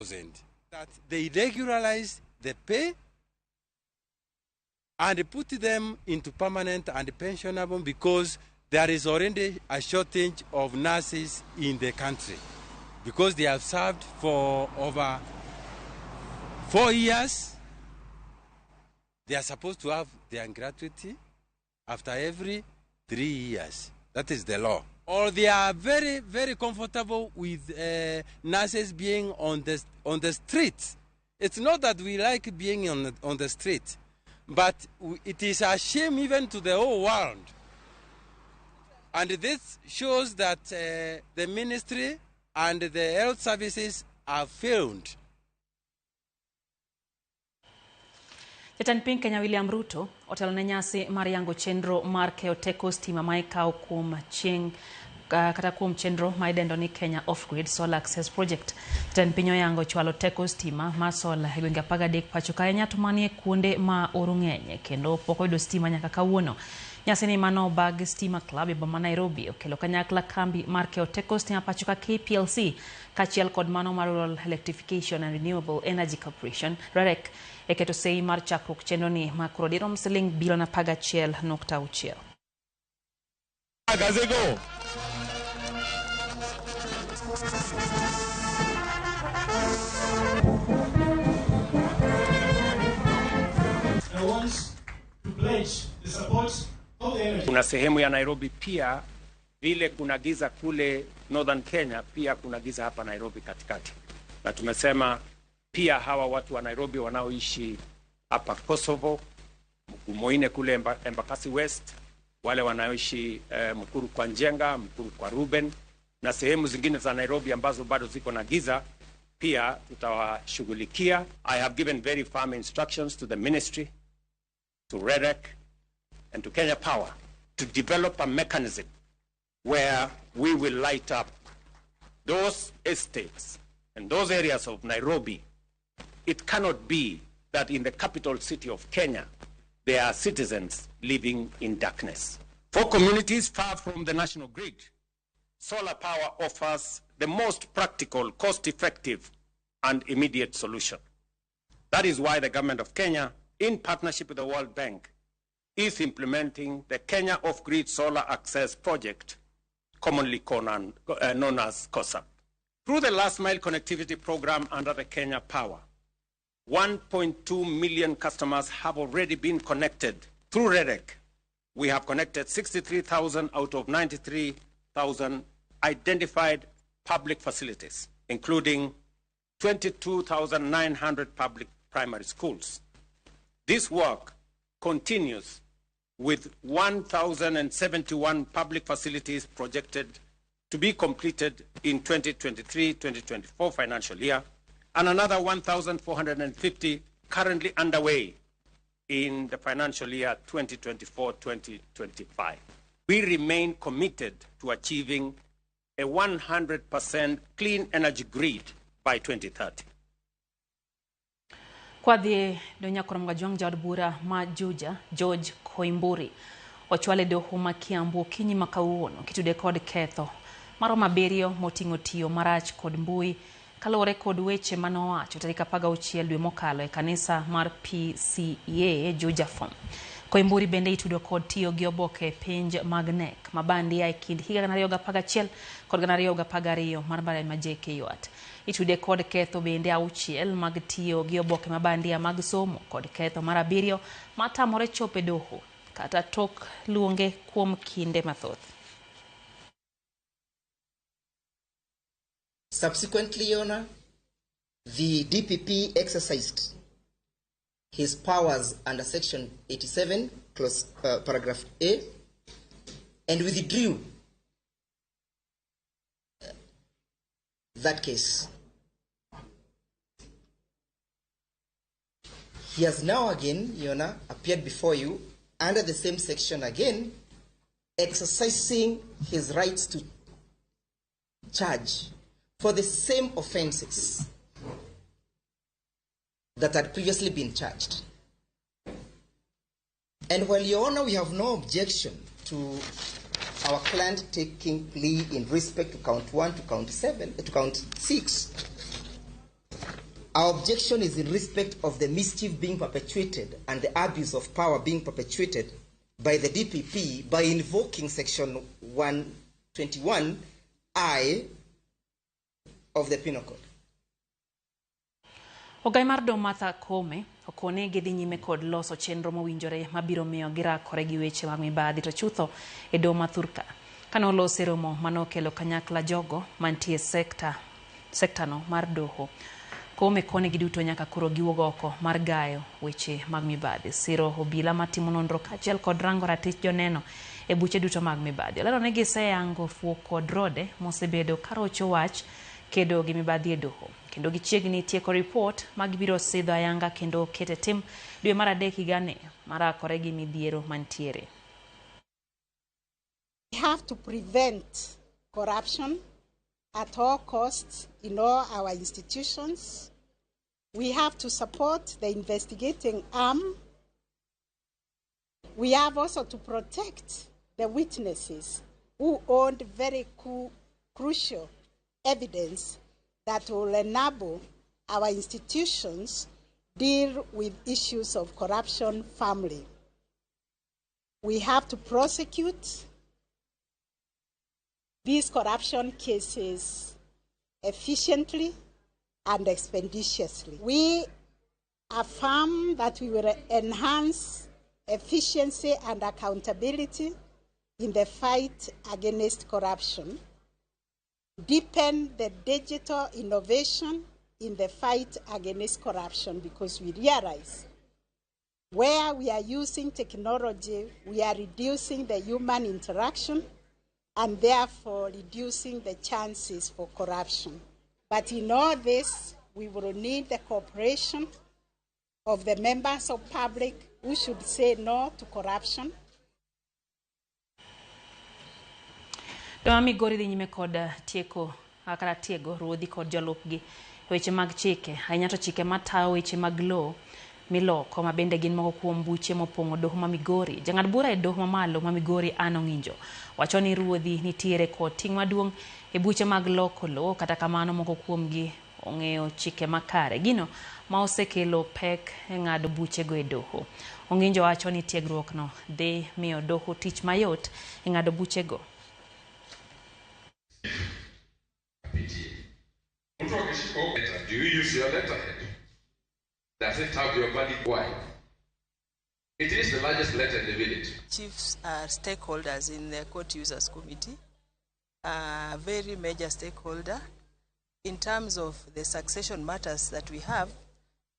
That they regularize the pay and put them into permanent and pensionable, because there is already a shortage of nurses in the country, because they have served for over 4 years. They are supposed to have their gratuity after every 3 years. That is the law. Or they are very, very comfortable with nurses being on the street. It's not that we like being on the street, but it is a shame even to the whole world. And this shows that the ministry and the health services are failed. Jatend piny Kenya William Ruto otelo ne nyasi mar yango chenro mar keyo teko stima ma ikawo kuom chieng' kata kuom chenro ma idendo ni Kenya Off-Grid Solar Access Project. Jatend piny oyango chwalo teko stima mar sola e gwenge 13 pacho ka ahinya to manie kuonde ma oro ng'enye kendo pok oyudo stima nyaka kawuono. Nyasi ni mano bag Stima Club e boma Nairobi okelo kanyakla kambi mar keyo teko stima pacho ka KPLC kaachiel kod mano mar Rural Electrification and Renewable Energy Corporation REREC e keto sei mar chakruok chenro ni ma koro dirom siling bilion 11.6. Gazego. I want to pledge the support of the energy. Kuna sehemu ya Nairobi pia vile kuna giza kule Northern Kenya, pia kuna giza hapa Nairobi katikati. Na tumesema pia hawa watu wa Nairobi wanaoishi hapa Kosovo, Mugumoine kule Embakasi West, wale wanaoishi Mukuru kwa Njenga, Mukuru kwa Ruben na sehemu zingine za Nairobi ambazo bado ziko na giza pia tutawashughulikia. I have given very firm instructions to the ministry, to REREC and to Kenya Power to develop a mechanism where we will light up those estates and those areas of Nairobi. It cannot be that in the capital city of Kenya, there are citizens living in darkness. For communities far from the national grid, solar power offers the most practical, cost-effective, and immediate solution. That is why the government of Kenya, in partnership with the World Bank, is implementing the Kenya Off-Grid Solar Access Project, commonly known as KOSAP. Through the Last Mile Connectivity Program under the Kenya Power, 1.2 million customers have already been connected. Through REREC, we have connected 63,000 out of 93,000 identified public facilities, including 22,900 public primary schools. This work continues with 1,071 public facilities projected to be completed in 2023-2024 financial year, and another 1,450 currently underway in the financial year 2024-2025. We remain committed to achieving a 100% clean energy grid by 2030. Kwa dhi do Mgajwang' jaod bura ma Juja George Koimburi ochwale doho ma Kiambu okinyi ma kawuono kitude kod ketho maromo abiriyo moting'o tiyo marach kod mbui kaluwore kod weche manowacho tarik 16 dwe mokalo e kanisa mar PCEA Juja Form. Koimburi bende itudo kod tiyo gi oboke penj mag KNEC mabandia e kind higa 2011 kod 2012 mar mbalariany ma JKUAT. Itude kod ketho bende 6 mag tiyo gi oboke mabandia mag somo kod ketho mar 7 matamore chopo e doho kata tok luonge kuom kinde mathoth. Subsequently, Your Honor, the DPP exercised his powers under Section 87, clause, paragraph A, and withdrew that case. He has now again, Your Honor, appeared before you under the same section again, exercising his rights to charge for the same offenses that had previously been charged. And while, Your Honor, we have no objection to our client taking plea in respect to count 1 to count 7, to count 6, Our objection is in respect of the mischief being perpetuated and the abuse of power being perpetuated by the DPP by invoking Section 121I of the Penal Code. Ogai mar doho Martha Koome okone gidhi nyime kod loso chenro mowinjore mabiro miyo girakore gi weche mag mibadhi to chutho e doho ma thurka. Kane olose romo manokelo kanyakla jogo mantie sektano mar doho. Koome kone giduto nyaka koro giwuog oko mar gayo weche mag mibadhi, siro obila matimo nonro kaachiel kod rango ratich joneno e buche duto mag mibadhi. Olero ni giseyango fuo kod rode mosebedo karocho wach kedo gi mibadhi e doho kendo gichiegni tieko ripot ma gibiro sidho ayanga kendo kete tim dwe mar adek higani marakore gi midhiero mantiere. We have to prevent corruption at all costs in all our institutions. We have to support the investigating arm. We have also to protect the witnesses who owned very crucial evidence that will enable our institutions deal with issues of corruption firmly. We have to prosecute these corruption cases efficiently and expeditiously. We affirm that we will enhance efficiency and accountability in the fight against corruption, deepen the digital innovation in the fight against corruption, because we realize where we are using technology, we are reducing the human interaction and therefore reducing the chances for corruption. But in all this, we will need the cooperation of the members of public who should say no to corruption. Doho Migori dhi nyime kod tieko kata tiego ruodhi kod jolupgi weche mag chike, ahinya to chike matayo weche mag lowo miloko ma bende gin moko kuom buche mopong'o doho ma Migori. Jang'ad bura e doho mamalo ma Migori Anne Ong'injo wacho ni ruodhi nitiere kod ting' maduong' e buche mag loko lowo, kata kamano moko kuomgi ong'eyo chike makare, gino ma osekelo pek e ng'ado buchego e doho. Ong'injo wacho ni tiegruokno dhi miyo doho tich mayot e ng'ado buchego. Do you use your letterhead? Does it have your valid why? It is the largest letter in the village. Chiefs are stakeholders in the court users committee, a very major stakeholder. In terms of the succession matters that we have,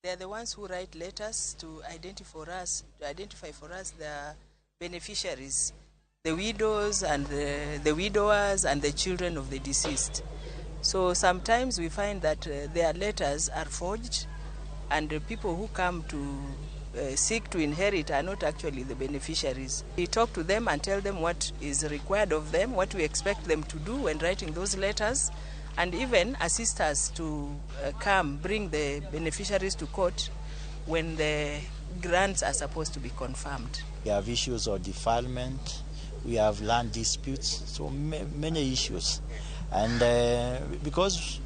they are the ones who write letters to identify for us the beneficiaries, the widows and the widowers and the children of the deceased. So sometimes we find that their letters are forged, and the people who come to seek to inherit are not actually the beneficiaries. We talk to them and tell them what is required of them, what we expect them to do when writing those letters, and even assist us to come bring the beneficiaries to court when the grants are supposed to be confirmed. We have issues of defilement, we have land disputes, so many issues. And because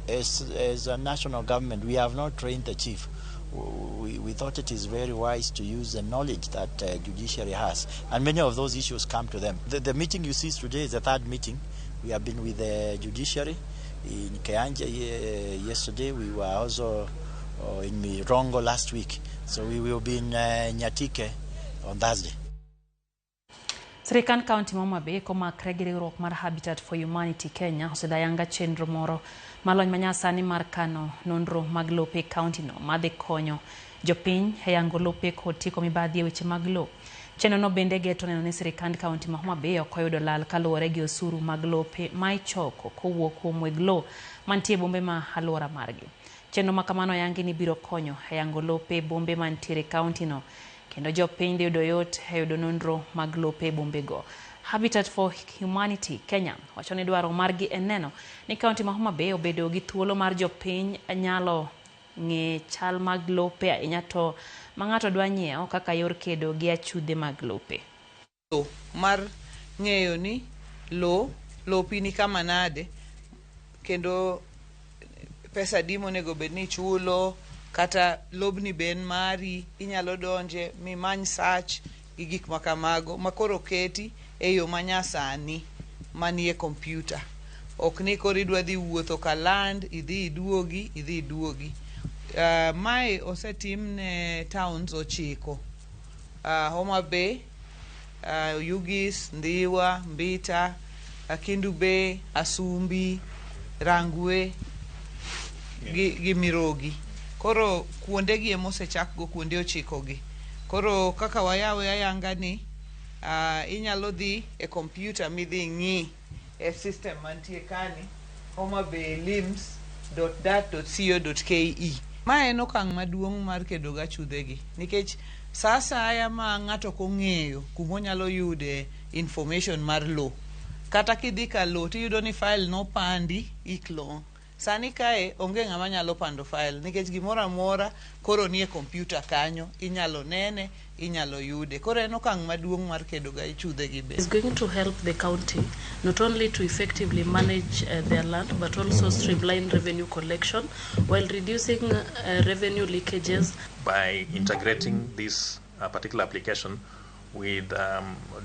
as a national government, we have not trained the chief. We thought it is very wise to use the knowledge that judiciary has. And many of those issues come to them. The meeting you see today is the third meeting. We have been with the judiciary in Keanja yesterday. We were also in Mirongo last week. So we will be in Nyatike on Thursday. Sirikand kaunti ma Homa Bay komakre gi riwruok mar Habitat for Humanity Kenya osedayanga chenro moro malony manyasani mar kano nonro mag lope e kaunti no madhi konyo jopiny e yango lope kod tieko mibadhi e weche mag lowo. Chenro no bende geto neno ni sirikand kaunti ma Homa Bay ok oyudo lal kaluwore gi osuru mag lope ma ichoko kowuok kuom weg lowo mantie e bombe ma alwora margi. Chenro ma kamano oyangi ni biro konyo e yango lope e bombe mantiere e kaunti no kendo jopiny dhi yudo yot e yudo nonro mag lope e bombego. Habitat for Humanity Kenya wacho ni dwaro margi en neno ni kaunti ma Homa Bay obedo gi thuolo mar jopiny nyalo ng'e chal mag lope ahinya to ma ng'ato dwa nyiewo kaka yor kedo gi achudhe mag lope. Mar ng'eyo ni lopi ni kama nade kendo pesa adi monego bed ni ichulo, kata lobni be en mari, inyalo donje mimany search gi gik ma kamago makoro oketi e yo manyasani manie kompyuta. Ok ni koro idwa dhi wuotho ka land, idhi iduogi, idhi iduogi. Mae osetim ne towns 9. Homa Bay, Oyugis, Ndhiwa, Mbita, Kendu Bay, Asumbi, Rangwe gi Mirogi. Koro kuondegi ema osechak go kuonde 9 gi. Koro kaka wayawe ayanga ni inyalo dhi e kompyuta midhi ing'i e system mantie kani homabaylims.dat.co.ke. Ma en okang' maduong' mar kedo gi achudhe gi nikech sa asaya ma ng'ato ok ong'eyo kumonyalo yude information mar lowo. Kata kidhi ka lowo tiyudo ni file nopandi ik long'. Sani kae onge ng'ama nyalo pando file nikech gimoro amora koro nie kompyuta kanyo, inyalo nene, inyalo yude. Koro en okang' maduong' mar kedo gi achudhe gi be. It's going to help the county not only to effectively manage their land but also streamline revenue collection while reducing revenue leakages. By integrating this particular application with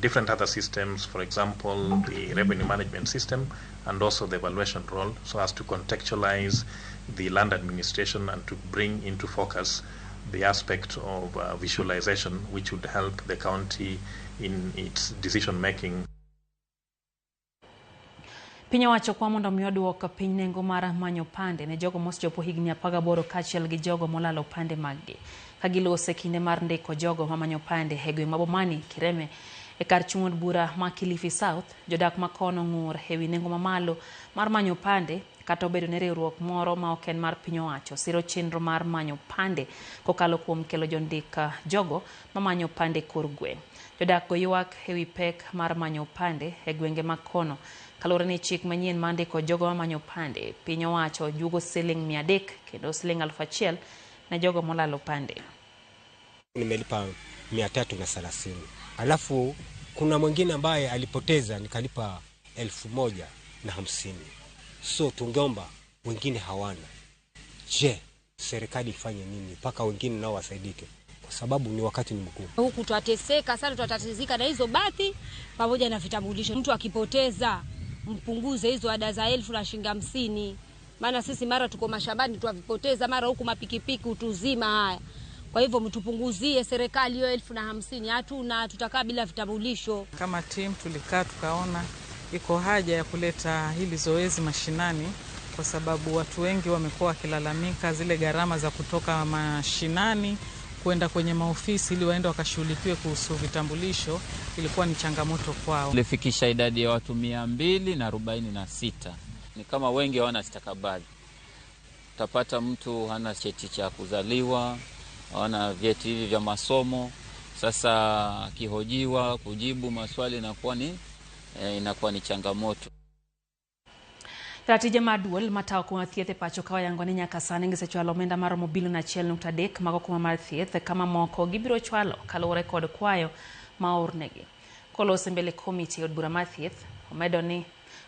different other systems, for example, the revenue management system and also the evaluation role, so as to contextualize the land administration and to bring into focus the aspect of visualization, which would help the county in its decision making. Piny owacho kwa mondo mi oduok piny nengo mar manyo pande ne jogo mosechopo higni 18 kaachiel gi jogo molalo pande mag-gi. Ka gilose kinde mar ndiko jogo mamanyo pande e gweng' ma Bomani, Kireme, e kar chung' od bura ma Kilifi South, jodak ma kono ng'ur ewi nengo mamalo mar manyo pande kata obedo ni riwruok moro ma ok en mar piny owacho siro chenro mar manyo pande kokalo kuom kelo jondik jogo mamanyo pande kor gweng'. Jodak go ywak ewi pek mar manyo pande e gwenge ma kono. Kaluwore ni chik manyien mar ndiko jogo mamanyo pande, piny owacho juogo siling 300 kendo siling 1000 ne jogo molalo pande. Nimelipa 330. Alafu kuna mwingine ambaye alipoteza nikalipa 1050. So tungeomba wengine hawana. Je, serikali ifanye nini mpaka wengine nao wasaidike? Kwa sababu ni wakati ni mgumu. Huku twateseka sana, twatatizika na hizo bati pamoja na vitambulisho. Mtu akipoteza mpunguze hizo ada za 1000 na shilingi 50. Maana sisi mara tuko mashambani twavipoteza, mara huku mapikipiki utuzima haya. Kwa hivyo mtupunguzie serikali hiyo 1050, hatuna, tutakaa bila vitambulisho. Kama team tulikaa tukaona iko haja ya kuleta hili zoezi mashinani kwa sababu watu wengi wamekuwa wakilalamika zile gharama za kutoka mashinani kwenda kwenye maofisi ili waende wakashughulikiwe kuhusu vitambulisho ilikuwa ni changamoto kwao. Tulifikisha idadi ya watu 246. Ni kama wengi hawana stakabadhi. Utapata mtu hana cheti cha kuzaliwa, hawana vyeti hivi vya masomo. Sasa akihojiwa kujibu maswali inakuwa ni changamoto. Ratije mar duol matayo kuma thieth e pacho ka oyango ni nyaka sani gisechwalo omenda maromo bilion 1.3 mago kuma mar thieth kama moko gibiro chwalo kaluwore kod kwayo ma oornegi. Kolose mbele komiti e od bura mar thieth, omedo ni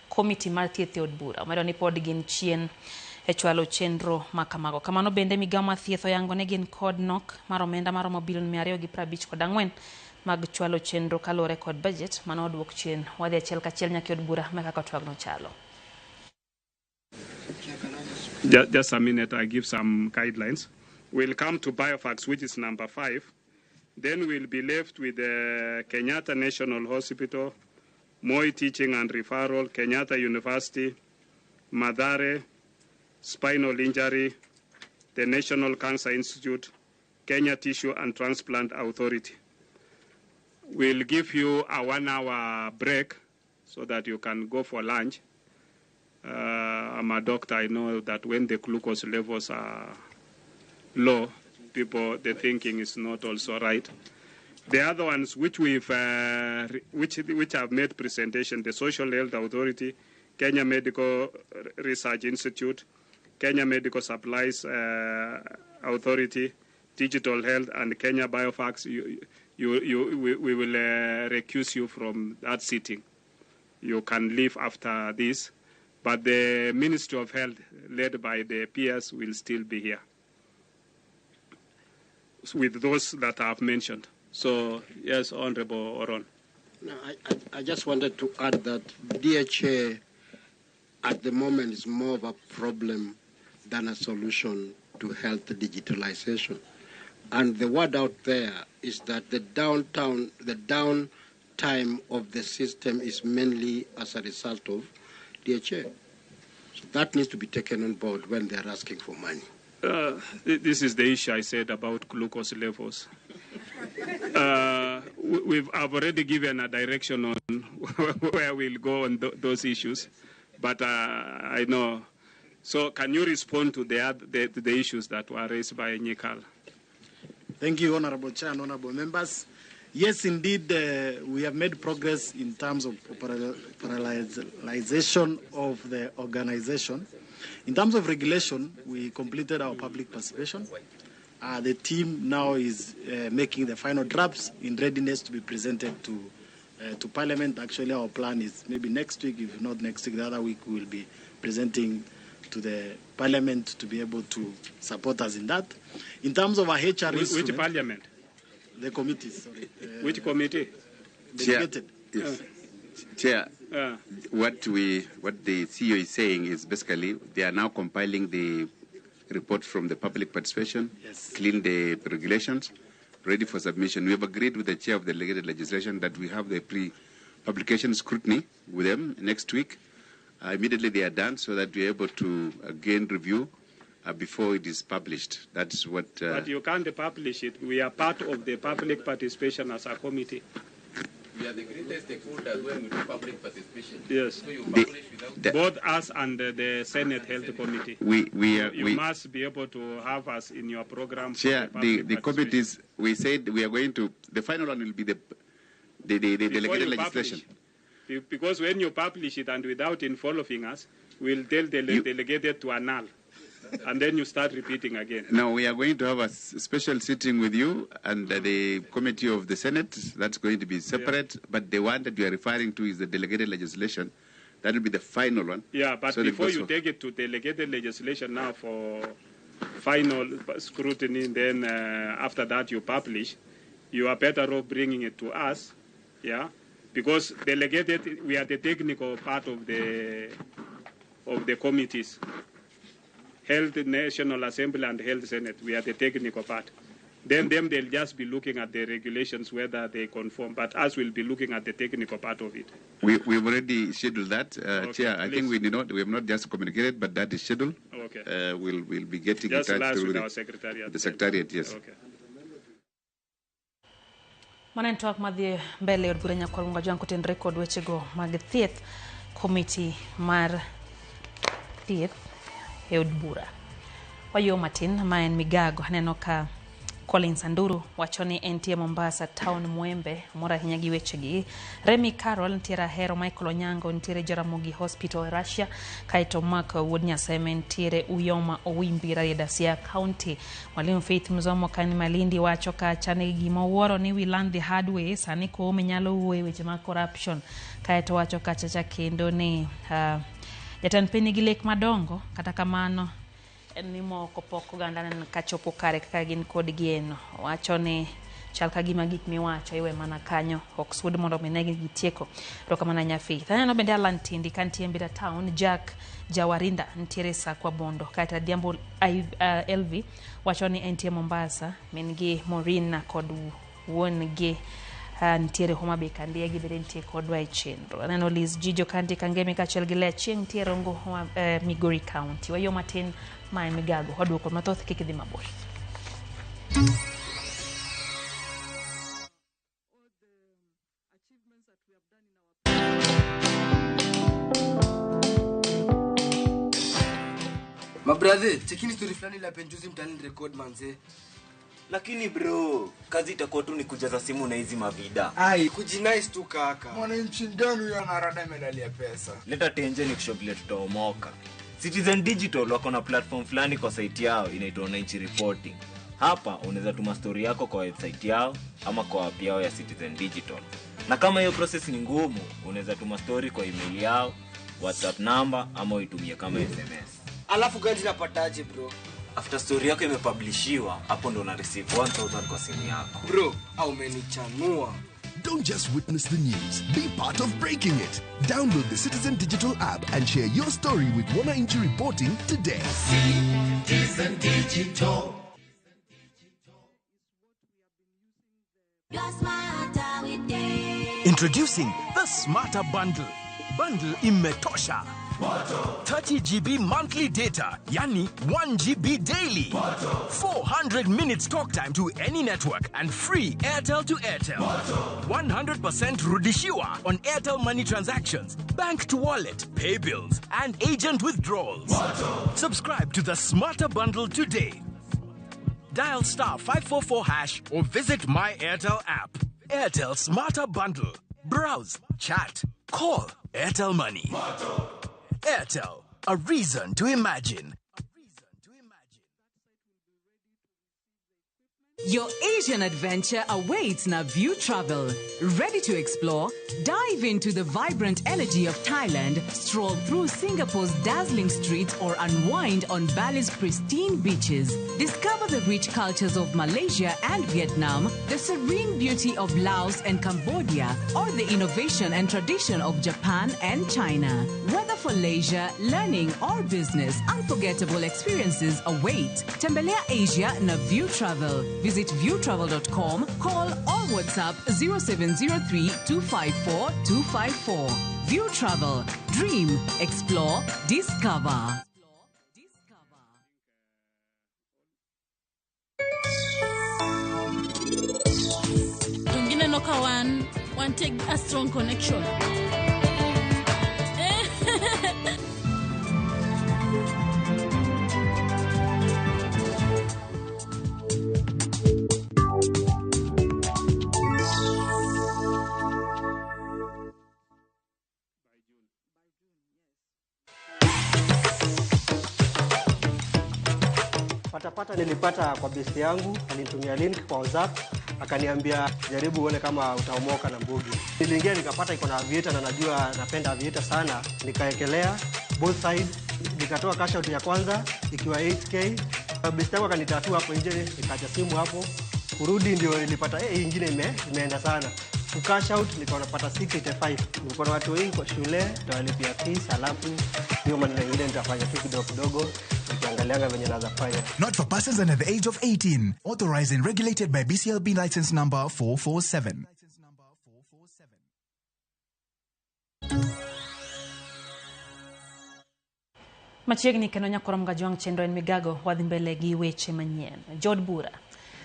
komiti mar thieth e od bura omedo ni pod gin chien e chwalo chenro makamago. Kamano bende migao mar thieth oyango ni gin kod nok mar omenda maromo bilion 254 mag chwalo chenro kaluwore kod budget mane oduok chien. Wadhi achiel kachiel nyaka e od bura ma kaka twagno chalo. Just a minute, I give some guidelines. We'll come to Biofax, which is number 5. Then we'll be left with the Kenyatta National Hospital, Moi Teaching and Referral, Kenyatta University, Mathare, Spinal Injury, the National Cancer Institute, Kenya Tissue and Transplant Authority. We'll give you a 1-hour break so that you can go for lunch. I'm a doctor. I know that when the glucose levels are low, people, the thinking is not also right. The other ones which we've, which have made presentation, the Social Health Authority, Kenya Medical Research Institute, Kenya Medical Supplies Authority, Digital Health, and Kenya Biofax, we will recuse you from that sitting. You can leave after this. But the Ministry of Health, led by the PS, will still be here with those that I have mentioned. So, yes, Honorable Oron. No, I just wanted to add that DHA at the moment is more of a problem than a solution to health digitalization. And the word out there is that the downtime of the system is mainly as a result of DHA. So that needs to be taken on board when they're asking for money. This is the issue I said about glucose levels. I've already given a direction on where we'll go on those issues, but I know. So can you respond to the issues that were raised by Nyikal? Thank you, Honorable Chair and Honorable Members. Yes, indeed, we have made progress in terms of parallelization of the organization. In terms of regulation, we completed our public participation. The team now is making the final drafts in readiness to be presented to Parliament. Actually, our plan is maybe next week, if not next week, the other week, we will be presenting to the Parliament to be able to support us in that. In terms of our HR instrument... Which Parliament? The committees, sorry. Which committee? Delegated. Chair, yes. Chair, what the CEO is saying is basically they are now compiling the report from the public participation, yes, clean the regulations, ready for submission. We have agreed with the chair of the delegated legislation that we have the pre-publication scrutiny with them next week. Immediately they are done so that we are able to again review before it is published. That's what... But you can't publish it. We are part of the public participation as a committee. We are the greatest stakeholders when we do public participation. Yes. So you publish without... Both us and the Senate Health Committee. You must be able to have us in your program. Chair, the committees, we said we are going to... The final one will be the delegated legislation. Publish, because when you publish it and without involving us, we'll tell the delegated to annul. And then you start repeating again. No, we are going to have a special sitting with you and the committee of the Senate. That's going to be separate. Yeah. But the one that you are referring to is the delegated legislation. That will be the final one. Yeah, but so before you take it to delegated legislation now for final scrutiny, then after that you publish, you are better off bringing it to us, yeah, because delegated, we are the technical part of the committees. Health National Assembly and Health Senate, we are the technical part. Then they'll just be looking at the regulations, whether they conform, but us will be looking at the technical part of it. We've already scheduled that, okay, Chair. I think we have not just communicated, but that is scheduled. Okay. We'll be getting just in touch through with our secretariat. The secretariat, yes. Okay. Mano en twak madhi mbele od bura Nyakwar Jwang' kotenore kod wechego mag thieth, komiti mar thieth e od bura. Wayo matin ma en migago aneno ka Collins Anduru wacho ni entie Mombasa town Mwembe, mor ahinya gi wechegi. Remy Carol nitiere Ahero, Michael Onyango nitiere Jaramogi Hospital Russia, kaeto Mark Wuod Nyaseme nitiere Uyoma Owimbi Rarieda Siaya County. Mwalimu Faith Mzomo kani Malindi wacho kacha ni gima wuoro ni we learn the hard way, sani Koome nyalo wuoyo weche mag corruption. Kaeto wacho kacha cha kendo ni jatend piny nigi lek madongo, kata kamano en ni moko pok oganda neno kachopo kare kaka gin kod geno. Wacho ni chal ka gima gik miwacho iwe mana kanyo, ok sud mondo mi negi gitieko. Erokamano ahinya Faith. Aneno bende Alan Tindi kantie Mbita Town, Jack Jawarinda nitiere Sakwa Bondo, kaeto Adhiambo LV wacho ni entie Mombasa, min gi Maureen kod wuon gi nitiere Homa Bay Kandiegi bende nitie kodwa e chenro. Aneno Liz Jijo kantie Kangemi kaachiel gi Lea Chieng' nitie Rongo Migori County. Wayo matin ma en migago, waduoko mathoth kik idhi mabor. Mabrother, chekini story fulani la penjuzi mtani record manze. Lakini bro, kazi itakuwa tu ni kujaza simu na hizi mavida. Ai, kujinice tu kaka. Mwananchi gani huyo anarada medali ya pesa? Leta tenje ni kusho vile tutaomoka. Citizen Digital wako na platform fulani kwa site yao inaitwa Wananchi Reporting. Hapa unaweza tuma story yako kwa website yao ama kwa app yao ya Citizen Digital. Na kama hiyo process ni ngumu, unaweza tuma story kwa email yao WhatsApp number ama uitumie kama SMS. Alafu gari napataje bro? After story yako imepublishiwa, hapo ndo una receive 1000 kwa simu yako. Bro, au umenichanua. Don't just witness the news, be part of breaking it. Download the Citizen Digital app and share your story with Mwananchi Reporting today. Citizen Digital. Introducing the Smarter Bundle. Bundle imetosha. 30 GB monthly data, yani 1 GB daily. 400 minutes talk time to any network and free Airtel to Airtel. 100% rudishiwa on Airtel money transactions, bank to wallet, pay bills, and agent withdrawals. Subscribe to the Smarter Bundle today. Dial star 544 hash or visit my Airtel app. Airtel Smarter Bundle. Browse, chat, call Airtel Money. Airtel, a reason to imagine. Your Asian adventure awaits na View Travel. Ready to explore? Dive into the vibrant energy of Thailand, stroll through Singapore's dazzling streets, or unwind on Bali's pristine beaches. Discover the rich cultures of Malaysia and Vietnam, the serene beauty of Laos and Cambodia, or the innovation and tradition of Japan and China. Whether for leisure, learning, or business, unforgettable experiences await. Tembelea Asia na View Travel. Visit viewtravel.com, call or WhatsApp 0703 254 254. View Travel. Dream, explore, discover. Wengine noka one take a strong connection. Patapata nilipata kwa besti yangu, alinitumia link kwa WhatsApp, akaniambia jaribu uone kama utaomoka na mbugi. Niliingia nikapata iko na aviator na najua napenda aviator sana, nikaekelea both side, nikatoa cash out ya kwanza ikiwa 8k. Besti yangu akanitatua hapo nje, nikaacha simu hapo. Kurudi ndio nilipata hii ingine imeenda sana. Ku cash out nikaona napata 685. Nilikuwa na watu wengi kwa shule, nitawalipia fees, alafu hiyo maneno mengine nitafanya tu kidogo kidogo. Not for persons under the age of 18. Authorized and regulated by BCLB license number 447. Machiegni kendo nyakorom Gajwang' chenro en migago wadhi mbele gi weche manyien. Jood bura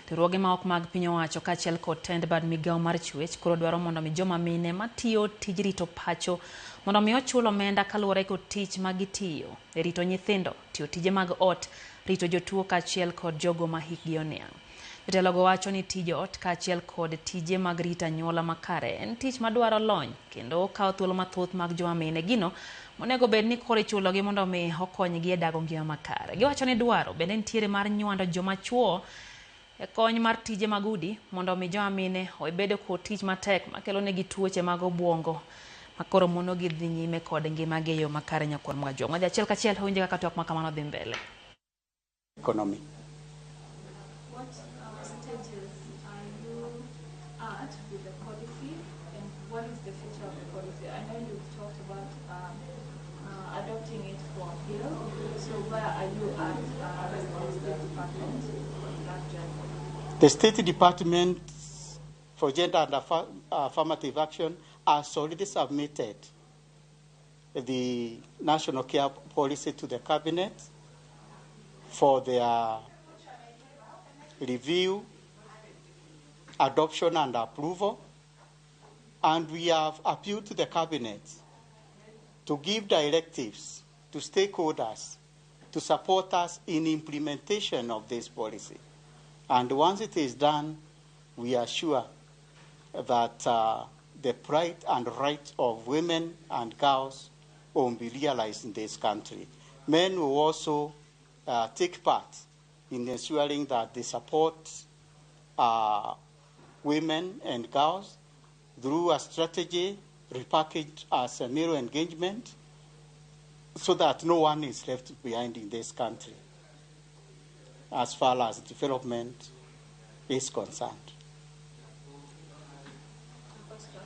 riwruoge ma ok mag piny owacho kaachiel kod tend bad migawo mar chwech koro dwaro mondo mi joma mine matiyo tij rito pacho mondo mi ochul omenda kaluwore kod tich ma gitiyo e rito nyithindo, tiyo tije mag ot, rito jotuo kaachiel kod jogo ma hikgi oniang'. Jotelogo wacho ni tij ot kaachiel kod tije mag rito anyuola makare en tich madwaro lony kendo okawo thuolo mathoth mag joma mine gino monego bed ni koro ichulogi mondo mi okonygi e dago ngima makare. Giwacho ni dwaro bende nitiere mar nywando joma chuo e kony mar tije mag udi mondo mi joma mine obed kod tich matek makelo negi tuoche mag obuongo makoro mono gi dhi nyime kod ngimagi e yo makare. Nyakwar Mwajwang' wadhi achiel kachiel winje kaka twak ma kamano dhi mbele. Economy. What stages are you at with the policy, and what is the future of the policy? I know you've talked about adopting it for appeal, so where are you at as the State Department on that journey? The State Department for Gender and Affirmative Action has already submitted the National Care Policy to the Cabinet for their review, adoption and approval, and we have appealed to the Cabinet to give directives to stakeholders to support us in implementation of this policy. And once it is done, we are sure that the pride and right of women and girls will be realized in this country. Men will also take part in ensuring that they support women and girls through a strategy repackaged as a male engagement so that no one is left behind in this country as far as development is concerned. Question.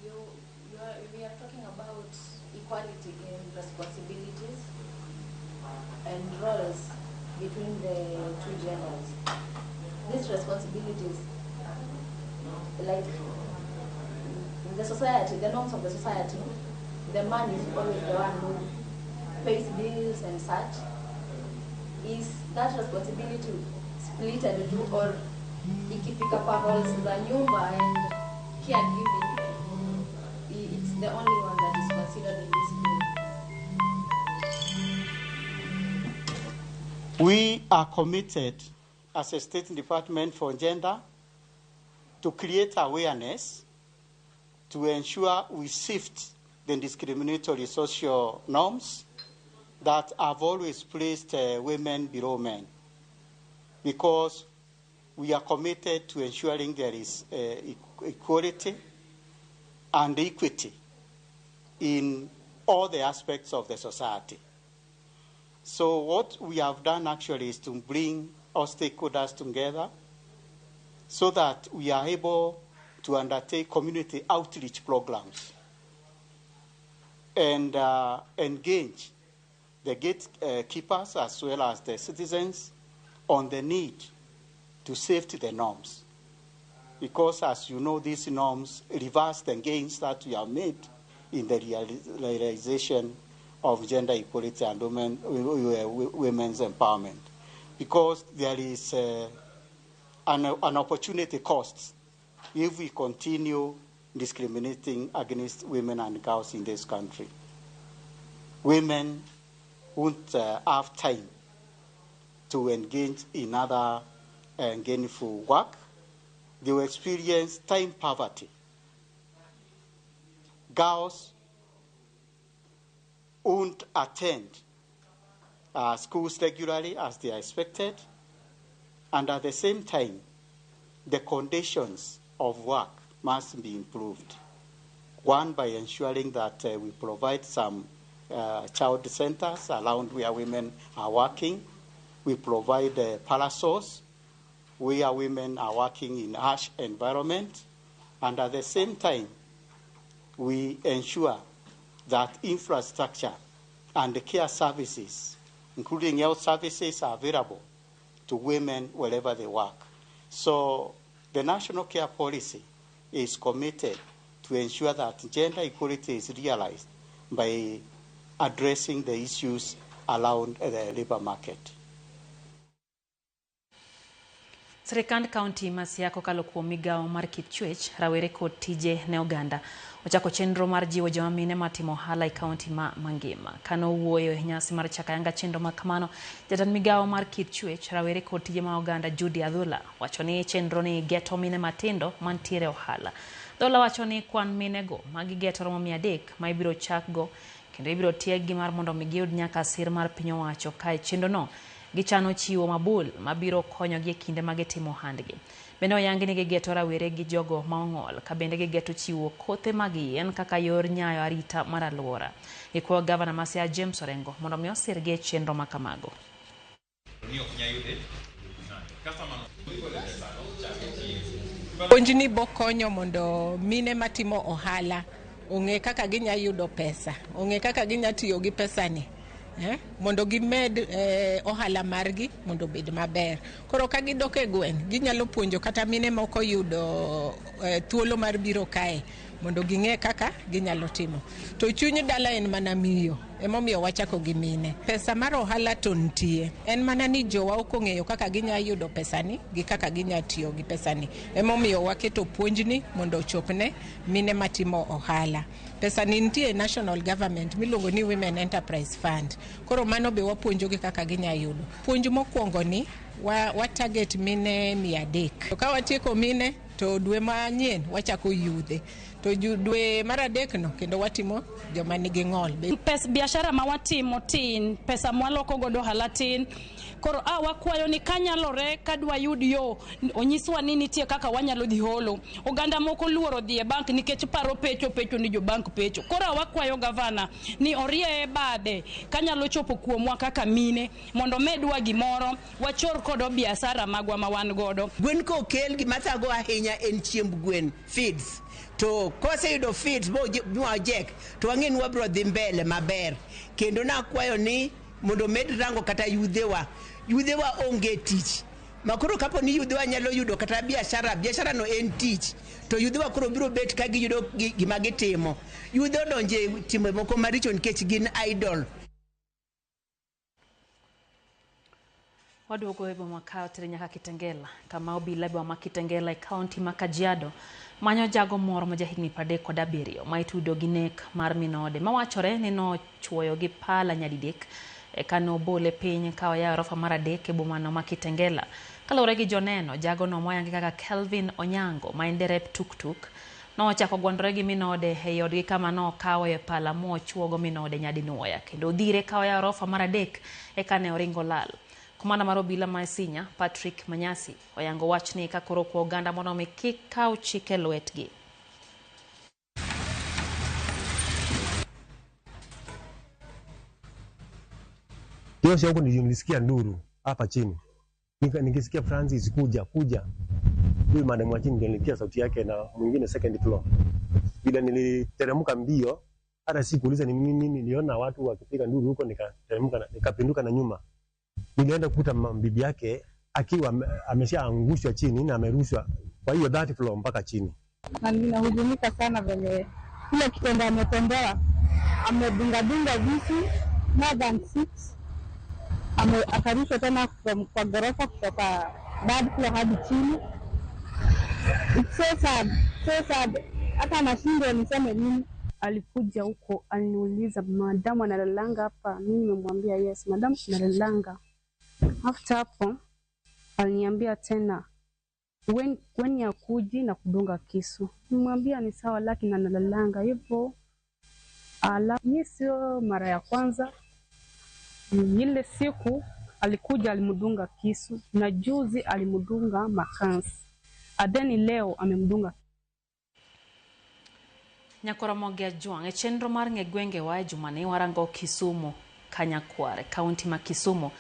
We are talking about equality in responsibilities and roles between the two genders. These responsibilities, like in the society, the norms of the society, the man is always the one who pays bills and such. Is that responsibility split too, or ikifika kwa roles za nyumba and caregiving, it's the only one that is considered in this bill? We are committed as a State Department for Gender to create awareness to ensure we shift the discriminatory social norms that have always placed women below men, because we are committed to ensuring there is equality and equity in all the aspects of the society. So what we have done actually is to bring all stakeholders together so that we are able to undertake community outreach programs and engage the gatekeepers as well as the citizens on the need to shift the norms. Because, as you know, these norms reverse the gains that we have made in the realization of gender equality and women's empowerment. Because there is an opportunity cost if we continue discriminating against women and girls in this country. Women won't have time to engage in other gainful work. They will experience time poverty. Girls won't attend schools regularly as they are expected, and at the same time, the conditions of work must be improved. One, by ensuring that we provide some child centers around where women are working. We provide parasols where women are working in harsh environment. And at the same time, we ensure that infrastructure and the care services, including health services, are available to women wherever they work. So the National Care Policy is committed to ensure that gender equality is realized by addressing the issues around the labor market. Sirikand kaunti ma Siaya kokalo kuom migawo mar kit chwech, rawere kod tije ne oganda ochako chenro mar jiwo joma mine matimo ohala e kaunti ma mangima. Kano wuoyo e nyasi mar chako ayanga chenro ma kamano, jatend migawo mar kit chwech, rawere kod tije ma oganda Judy Adhola wacho ni chenro ni geto mine matindo mantiere ohala. Adhola wacho ni kwan minego magigeto romo 300 ma ibiro chakgo kendo ibiro tieggi mar mondo mi giyud nyaka sir mar piny owacho kae chenro no gichano chiwo mabul mabiro konyogi e kinde ma gitimo ohandgi. Bende oyangi ni gigeto rawere gi jogo ma ong'ol ka bende gigeto chiwo kothe mag yien kaka yor nyayo arita mar alwora. Gikwayo gavana ma Siaya James Orengo mondo mi osirgi e chenro ma kamago. Puonjni bokonyo mondo mine matimo ohala ong'e kaka ginya yudo pesa, ong'e kaka ginya tiyo gi pesani. Mondo gimed ohala margi mondo obed maber. Koro ka gidok e gweng', ginyalo puonjo kata mine moko yudo thuolo mar biro kae mondo ging'e kaka ginyalo timo. To chuny dala en mana miyo, emomiyo wachako gi mine. Pesa mar ohala to nitie, en mana ni jowa ok ong'eyo kaka ginya yudo pesani gi kaka ginya tiyo gi pesani. Emomiyo waketo puonjni mondo ochopne mine matimo ohala. Pesa ni nitie national government miluongo ni Women Enterprise Fund. Koro mano be wapuonjogi kaka ginya yudo. Puonj mokwongo ni wa target mine 300. To ka watieko mine to dwe manyien wachako yudhe. To dwe mar adek no kendo watimo joma nigi ng'ol. Pes biashara ma watimo tin, pesa mwaloko godo ohala tin. Koro wakwayo ni kanyalore kadwa yud yo onyiswa ni nitie kaka wanyalo dhi holo. Oganda moko luoro dhi e bank nikech paro pecho ni jo bank pecho. Koro wakwayo gavana ni orieye bade kanyalo chopo kuomwa kaka mine mondo medwa gimoro wachor kodo biashara magwa ma wan godo. Gwen kokel gima thago ahinya en chiemb gwen, feeds. To koseyudo feeds mwajek to wang'e ni wabiro dhi mbele maber. Kendo nakwayo ni mondo med rango kata yudhewa. Yudhewa onge tich. Makoro kapo ni yudhewa nyalo yudo kata biashara no en tich. To yudhewa koro biro bet ka giyudo gima gitimo. Yudhe odonje timbe moko maricho nikech gin idle. Waduogo e boma ka otere nyaka Kitengela, kama obila e boma ma Kitengela e kaunti ma Kajiado manyo jago moro ma jahigni 37 ma itudo gi nek mar minode mawachore ni nochuoyo gi pala nyadidek eka nobole piny ka oya orofa mar 3 e bomano ma Kitengela. Kaluwore gi joneno, jagono moyangi kaka Kelvin Onyango ma en derep tuktuk nochako gwandore gi minode e odgi kama nokawe pala mochuogo minode nyadinwoya kendo odhire ka oya orofa mar 3 eka ne oringo lal. Komanda mar obila ma Isinya, Patrick Manyasi, oyango wachni ka koro kwa oganda mondo mi kik kaw chik e lwetgi. Hiyo huko nilisikia nduru hapa chini. Nikisikia Francis kuja. Huyu madam wa chini ndio nilisikia sauti yake na mwingine second floor. Bila niliteremka mbio, hata sikuuliza ni nini, niliona watu wakipiga nduru huko nikateremka nikapinduka na nyuma. Nilienda kukuta bibi yake akiwa ameshaangushwa chini na amerushwa kwa hiyo 30 floor mpaka chini. Na ninahuzunika sana venye kile kitendo ametendewa, amedunga visu more than 6, akarushwa tena kwa ghorofa kutoka third floor hadi chini. It's so sad, so sad. Hata nashindwa niseme nini. Alikuja huko aliniuliza, madamu analalanga hapa? Mimi nimemwambia yes, madamu analalanga. After hapo aliniambia tena when yakuji na kudunga kisu. Nimwambia ni sawa, lakini analalanga hivyo. Ala, hii sio mara ya kwanza. Ile siku alikuja alimdunga kisu na juzi alimdunga makansi. Adeni leo amemdunga. Nyakoromogi Ajwang' e chenro mar ng'e gwengewa e jumani warango Kisumu Kanyakwar, kaunti ma Kisumu.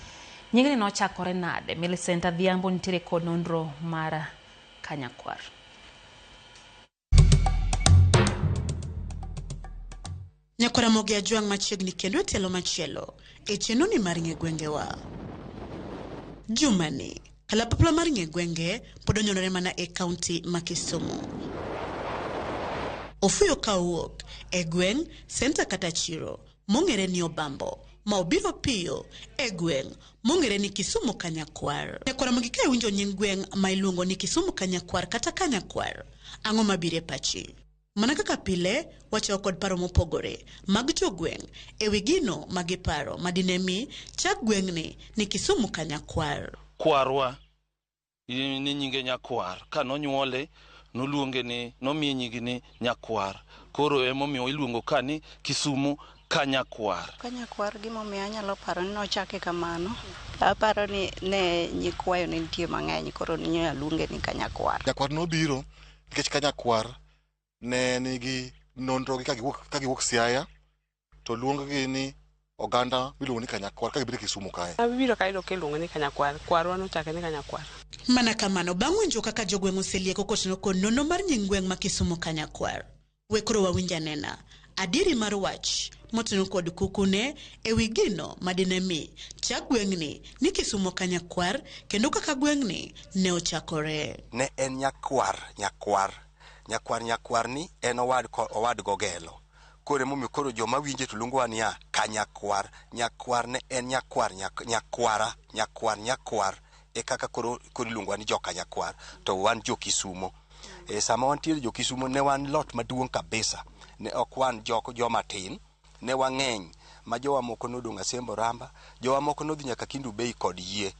Nyingni nochakore nade? Millicent Adhiambo nitiere kod nonro mar Kanyakwar. Nyakoromogi Ajwang' machiegni kendo e tielo machielo e chenro ni mar ng'e gwengewa. Jumani, kalapapla mar ng'e gwenge pod onyonore mana e kaunti ma Kisumu. Ofuyo ka owuok e gweng' senta kata chiro mong'ere ni Obambo ma obiro piyo e gweng' mong'ere ni Kisumu Kanyakwar. Nyakoromogi ka iwinjo nying gweng' ma iluongo ni Kisumu Kanyakwar kata Kanyakwar, ang'o mabiro e pachi? Mana kaka pile, wachako kod paro mopogore mag jogweng' ewi gino magiparo madine mi chak gweng'ni ni Kisumu Kanyakwar. Kwarwa ni nyinge Nyakwar, ka nonyuole noluonge ni nomiye nying ni Nyakwar, koro emomiyo iluongo ka ni Kisumu Kanyakwar. Kanyakwar gimomiyo anyalo paro ni nochake kamano, aparo ni ne nyikwayo ne nitie mang'eny, koro ninyalo luonge ni Kanyakwar. Nyakwar nobiro nikech Kanyakwar ne nigi nonro gi ka giwuok Siaya to luong-gi ni oganda miluongo ni Kanyakwar ka gibiro Kisumu kae. Abiro kayudo kiluongo ni Kanyakwar, kwarwa nochake ni Kanyakwar. Mana kamano, bang' winjo kaka jogweng' oselieko kotingo kod nonro mar nying gweng' ma Kisumu Kanyakwar, we koro wawinj anena adieri mar wach motingo kod kukune ewi gino madine mi chak gweng'ni ni Kisumu Kanyakwar kendo kaka gweng'ni ne ochakore. Ne en Nyakwar, Nyakwar, Nyakwar, Nyakwar ni en owad gogelo. Koro emomiyo koro joma winje to luongowa niya Kanyakwar. Nyakwar ne en Nyakwar, Nyakwara, Nyakwar, Nyakwar e kaka koro iluongowa ni joka Nyakwar, to wan jo Kisumo. E sama wantiere jo Kisumo ne wan lot maduong' kabisa, ne ok wan joma tin, ne wang'eny ma jowa moko nodong' Asembo Ramba, jowa moko nodhi nyaka Kendu Bay kod yie.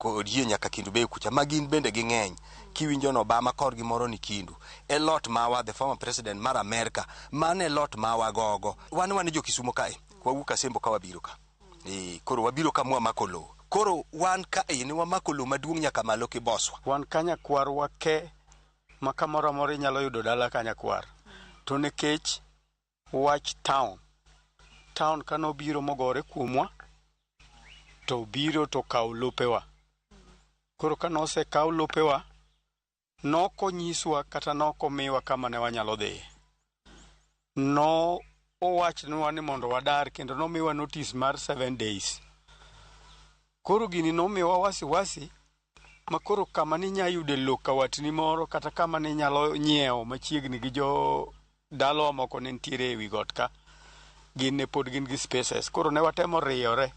Kod yie nyaka Kindu Bay kucha ma gin bende ging'eny. Kiwinjo ni Obama korgi moro ni Kindu. E lot mawa the former president mar Amerka mano e lot mawa gogo. Wan wan jo Kisumo kae. Wawuok Asembo ka wabiro ka. Koro wabiro ka mwamako lowo. Koro wan kae ne wamako lowo maduong' nyaka malo Kiboswa. Wan Kanyakwar wake ma kamoro amora inyalo yudo dala Kanyakwar. To nikech wach town, town kanobiro mogore kuomwa, to biro to kawo lopewa. Koro kanosekaw lopewa, nokonyiswa kata nokomiwa kama ne wanyalo dhiye. No owachnwa ni mondo wadar kendo nomiwa notice mar 7 days. Koro gini nomiwa wasiwasi ma koro kama ninya yude lo kawatni moro kata kama ninyalo nyiewo machiegni gi jo dalawa moko ne nitiere ewi got ka, gin ne pod gin gi spaces. Koro ne watemo riyore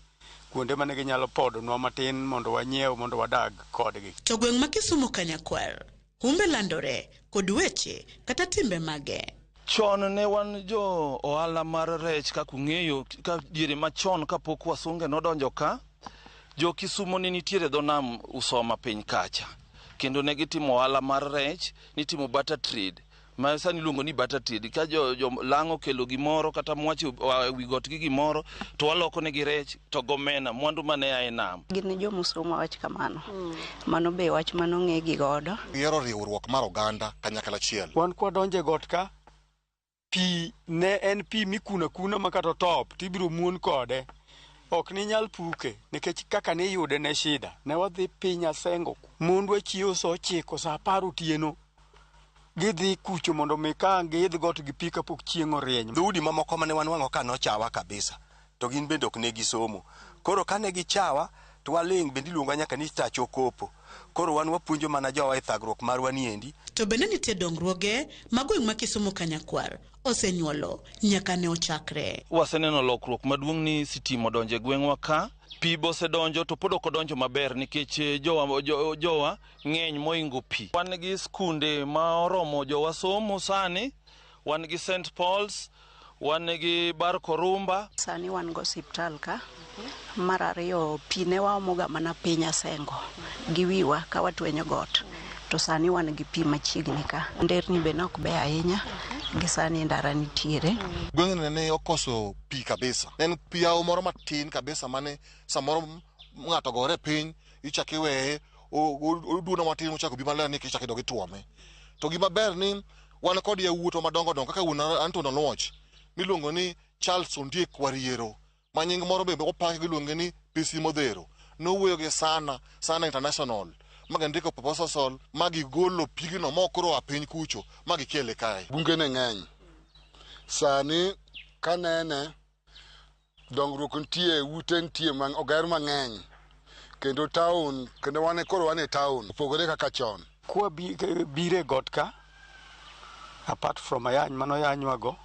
kuonde mane ginyalo podonwa matin mondo wanyiew mondo wadag kodgi. To gweng' ma Kisumu Kanyakwar, humbe landore kod weche kata timbe mage. Chon ne wan jo ohala mar rech kaka ung'eyo, ka diere machon kapok wasunge nodonjo ka, jo Kisumo ne nitiere dho nam Usoma piny kacha. Kendo ne gitimo ohala mar rech, nitimo barter trade. Ma sani iluongo ni barter trade. Ka jo lang'o okelo gimoro kata mwache wi got gi gimoro, to waloko negi rech to gomena, mwandu mane a e nam. Gin jomusoma wach kamano. Mano be wach manong'e gi godo. Gihero riwruok mar oganda kanyakla achiel. Wan kwadonjo e got ka, pi ne en pi mikuno akuna ma kata otop tibiro muon kode. Ok ninyal puke nikech kaka niyude ne shida. Ne wadhi piny Asengo. Mondwa chiewo sa 9, sa 10 otieno. Gidhi kucho mondo mi ka giidh got gi pi kapok chieng' orieny. Dhoudi mamoko mane wanwang'o ka nochawa kabisa, to gin bende ok ne gisomo. Koro kane gichawa, to waling' bende iluonga nyaka ni tach okopo. Koro wan wapuonjo mana jowa e thagruok marwa niendi. To bende nitie dongruoge ma gweng' ma Kisumu Kanyakwar osenyuolo nyaka ne ochakre. Waseneno lokruok maduong' ni sitima odonjo e gweng'wa ka. Pi be osedonjo to pod ok odonjo maber nikech jowa ng'eny moingo pi. Wan gi skunde ma oromo jowa somo sani, wan gi St. Paul's, wan gi Bar Korumba. Sani wan go osiptal ka. Mar ariyo, pi ne waomoga mana piny Asengo gi wiwa ka watwenyo got. To sani wan gi pi machiegni ka. Nderni be nok beyo ahinya, gi sani ndara nitiere. Gweng'ni ne okoso pi kabisa. Ne en pi yawo moro matin kabisa mane samoro ng'ato gore piny, ichako iweye, oduono matin mochako bi maler ni ichako idog ituome. To gima ber ni wan kod yawuotwa madongo dongo kaka wuon Anton Oluoch miluongo ni Charles Ondiek Wariero, ma nying moro be opaki giluonge ni PC Modhero. Nowuoyo gi Sana, Sana International, ma gindiko proposal ma gigolo pigno ma koro oa piny kucho ma gikele kae. Bunge ne ng'eny. Sani kanene dongruok nitie, ute nitie, oger mang'eny. Kendo town, kendo wan koro wan e town, opogore kaka chon. Kwa biro e got ka, apart from ayany manoyanywago,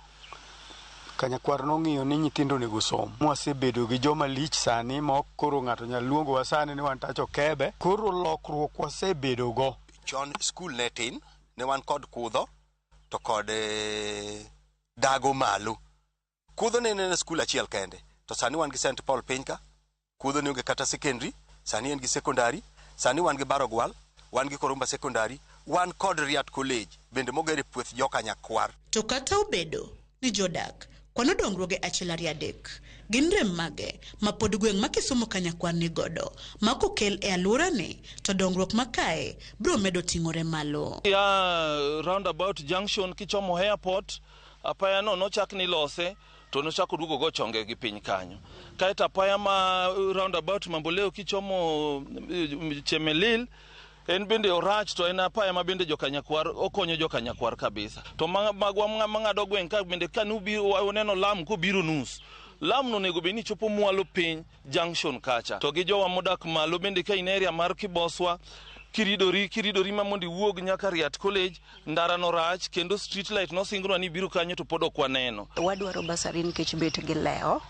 Kanyakwar nong'iyo ni nyithindo onego som. Mwasebedo gi joma lich sani ma ok koro ng'ato nyal luongowa sani ni wan tach okebe. Koro lokruok wasebedo go. Chon skul ne tin, ne wan kod kudho to kod dago malo. Kudho ne en skul achiel kende, to sani wan gi St. Paul piny ka, kudho ne onge kata secondary, sani en gi secondary, sani wan gi Barogwal, wan gi Korumba secondary, wan kod Riat College bende moger e puoth Jokanyakwar. To kata obedo ni jodak kwano dongruoge 1 2 3 gin rem mage ma pod gweng' ma Kisumu Kanyakwar ni godo ma kokel e alworani to dongruok makae biro medo ting'ore malo. Ya roundabout junction kichomo airport, apaya no nochak ni lose to nochako duogo go chonge gi piny kanyo. Kaeto apaya ma roundabout Mamboleo kichomo Chemelil en bende orach, to en apaya ma bende Jokanyakwar okonyo Jokanyakwar kabisa. To magwa mang'ado gweng' ka bende ka nubiro uneno lam kobiro nus. Lam no onego bed ni chopo mwalo piny junction kacha. To gi jowa modak malo bende ka in area mar Kiboswa, kiridori ma mondo iwuog nyaka Riat College, ndara no rach kendo street light nosingnwa ni biro kanyo to pod ok waneno. Wadwaro basari nikech bet gi lewo.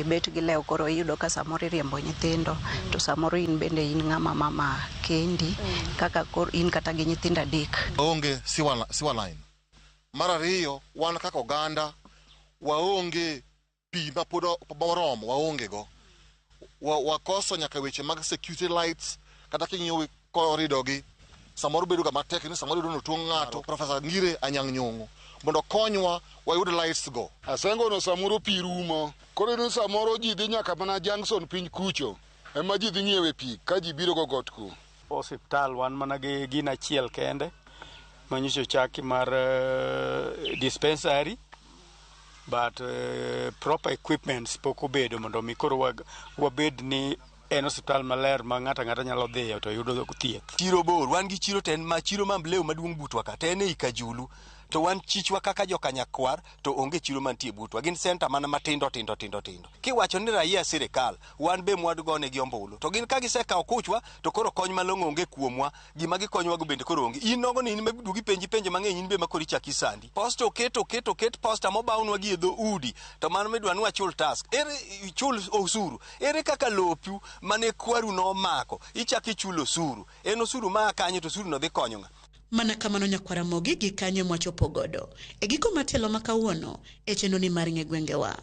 Bet gi lewo koro iyudo ka samoro iriembo nyithindo, to samoro in bende in ng'ama mama kendi, kaka koro in kata gi nyithindo 3. Waonge sewer line. Mar ariyo, wan kaka oganda waonge pi ma pod moromo, waonge go. Wakoso nyaka weche mag security lights, kata king'iyo corridor gi samoro bedo ga matek ni samoro yudo notuong' ng'ato. Professor Ngire Anyang' Nyong'o mondo konywa wayud lights go. Asengo no samoro pi rumo. Koro iyudo ni samoro ji dhi nyaka mana junction piny kucho ema ji dhi ng'iewe pi ka ji biro go got ku. Osiptal wan mana gi gino achiel kende manyiso chaki mar dispensary, but proper equipments pok obedo mondo mi koro wabed ni en osiptal maler ma ng'ato ang'ata nyalo dhiyo to yudo thieth. Chiro bor, wan gi chiro to en ma chiro Mambleo maduong' butwa ka, to en ei Kajulu. To wan chichwa kaka jokanyakwar to onge chiro mantie butwa. Gin center mana matindo tindo tindo tindo. Kiwacho ni raia sirikal, wan be mwadgonegi ombulu. To gin ka gisekawo kuchwa, to koro kony malong'o onge kuomwa, gima gikonywago bende koro onge. In nogo ni in duogi penji penjo mang'eny, in be ma koro ichaki sandi. Posta oket oket oket posta mobawnwa gi e dho udi, to mano midwa ni wachul tax. Ere chul osuru. Ere kaka lopu mane kwaru nomako, ichako ichulo osuru. En osuru maa kanye to osuru no dhi konyo ng'a? Mana kamano nyakwara Mogi gi kanyo mwachopo godo. E giko mar tielo ma kawuono e chenro ni mar ng'e gwengewa.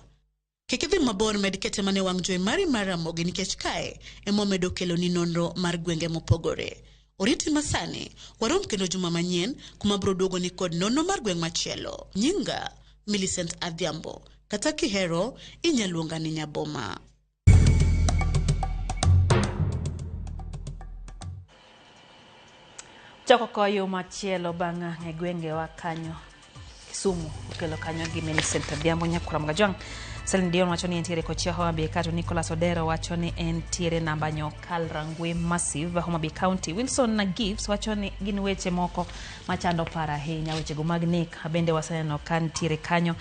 Kik idhi mabor, med kete mane wang' jowi mari mar Ramogi nikech kae ema wamedo keloni nonro mar gwenge mopogore. Oriti masani, warom kendo juma manyien kuma biro duogoni kod nonro mar gweng' machielo. Nyinga Millicent Adhiambo, kata kihero inyalo luonga ni Nyaboma. Chako koyo machielo bang' e gwengewa kanyo Kisumu okelo kanyo gi Millicent Adhiambo Nyakwar Mgajwang'. Celine Dion wacho ni entiere Kochia Homa Bay, kato Nicholas Odero wacho ni entiere namba Nyokal Rangwe Massive, Homa Bay County. Wilson na Gibbs wacho ni gin weche moko machando paro ahinya, wechego mag nek bende waseneno ka nitiere kanyo.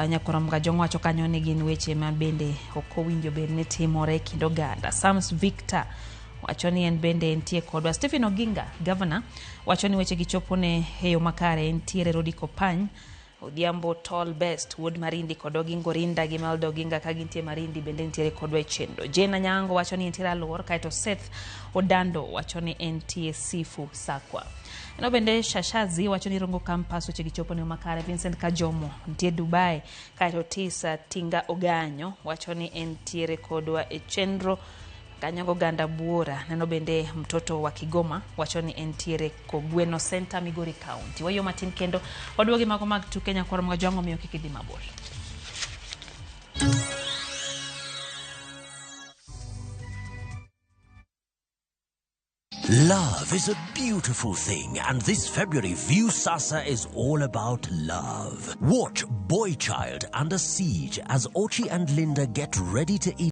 Nyakwar Mgajwang' wacho kanyo ni gin weche ma bende ok owinjo bed ni timore e kind oganda. Sams Victor wacho ni en bende entie kodwa. Stephen Oginga, governor, wacho ni weche gi chopo ne e yo makare. Entiere Rodi Kopany, Odhiambo Tall Best, Wuod Marindi kod Ogingo Rinda gi Melda Oginga ka gintie Marindi bende nitiere kodwa e chenro. Jane Anyango wacho ni entiere Aluor, kaeto Seth Odando wacho ni entie Sifu Sakwa. Eno bende Shashazi wacho ni Rongo Campus weche gi chopo ne makare. Vincent Kajomo nitie Dubai, kaeto Tisa Tinga Oganyo wacho ni entiere kodwa e chenro. Kanyago Ganda Buora neno bende mtoto wa Kigoma wacho ni entiere Kogweno Center, Migori County. Wayo matin kendo waduogi mago mag tuke Nyakwar Mgajwang' omiyo kik idhi mabor. Love is a beautiful thing, and this February, Viusasa is all about love. Watch Boy Child Under Siege as Ochi and Linda get ready to eat.